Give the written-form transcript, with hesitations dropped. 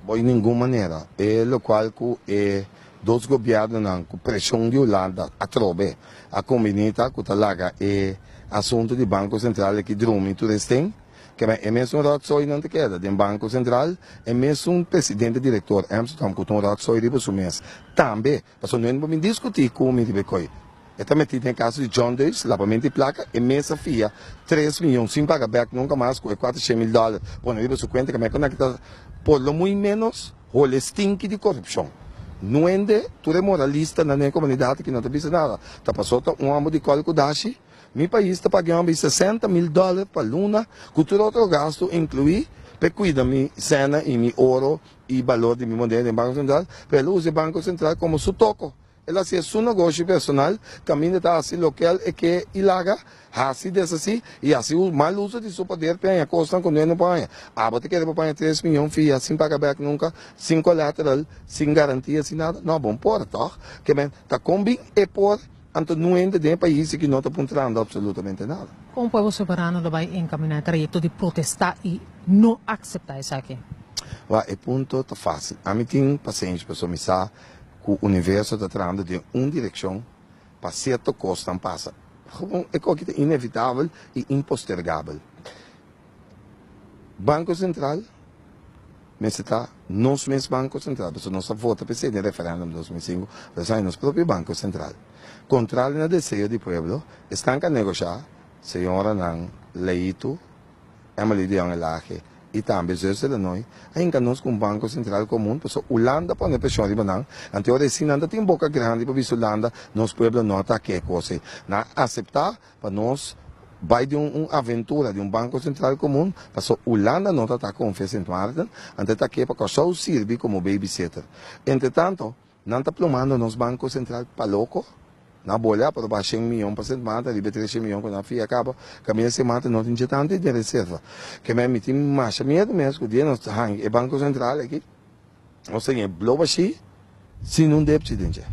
Bo di ningun manera. E lokual ku e dos gobièrnunan ku preshon di Hulanda atrobe a kombiní ta ku ta laga e asuntu di Banko Sentral aki drumi tur esten. Keme e mesun ròtsoinan ta keda den Banko Sentral, e mesun presidente direktor Amsterdam ku ta un ròtsoi riba su mes tambe. Pasobra no hende por bin diskutí ku mi riba e koi. E ta metí den e kaso di John Deus, labamento di plaka, e mes a fia 3 mion sin paga bèk nunka mas ku e 400 mil dòler pone riba su kuenta, keme ku ta por lo muy menos hole stinki di korupshon. No hende, tur e moralistanan den e komunidat aki no ta bisa nada. Ta pasó ta un hòmber di kòl ku dashi. Mi pais ta paga un hòmber di 60 mil dòler pa luna ku tur otro gastu inkluí pa kuida mi sena i mi oro i balor di mi moneda den Banko Sentral, pero el a usa e Banko Sentral komo su toko. El a hasi su negoshi personal, kaminda ta hasi loke el ke i laga, hasi deshasí i hasi mal uso di su poder pa haña kosnan ku no por haña. Abo ta kere pa paña 3 mion fia sin paga bèk nunka, sin kolateral, sin garantia, sin nada? No, bo por tòg. Ke men ta kon bin e por, anto no hende den e pais ku no ta puntrando absolutamente nada. Kon Pueblo Soberano lo bai enkaminá e trayekto di protestá i no aseptá esaki? Wak, e punto ta fásil. Ami tin pasenshi, pasobra mi sa ku universo ta trahando den un direkshon pa sierto kosnan pasa. Gewoon e kos ta inevitabel i impostergabel. Banko Sentral mester ta nos mes Banko Sentral, pasobra nos a vota pa esei den referèndum 2005, pero esaki nos propio Banko Sentral. Kontrario na deseo di pueblo, esnan ku a negoshá, señoranan Leito, Emily de Jong Elhage i tambe Zuster Lanoy, a hinka nos ku un Banko Sentral komun, pasobra Hulanda pone preshon riba nan, anto ora si nan ta tin boka grandi pa bisa Hulanda, nos pueblo no ta ke kos ei. Nan a aseptá pa nos bai den un aventura di un Banko Sentral komun, pasobra Hulanda no ta konfia Sint Maarten, anto ta ke pa Kòrsou sirbi komo babysitter. Entre tanto, nan ta plumando nos Banko Sentral pa loko, na bolbe aprobá 100 mion pa Sint Maarten, riba 300 mion ku nan fia kaba, kaminda Sint Maarten no tin tantu den reserva. Ke men mi tin masha miedu mes ku dia nos haña e Banko Sentral aki, nos ta blo bashí sin un depchi den dje.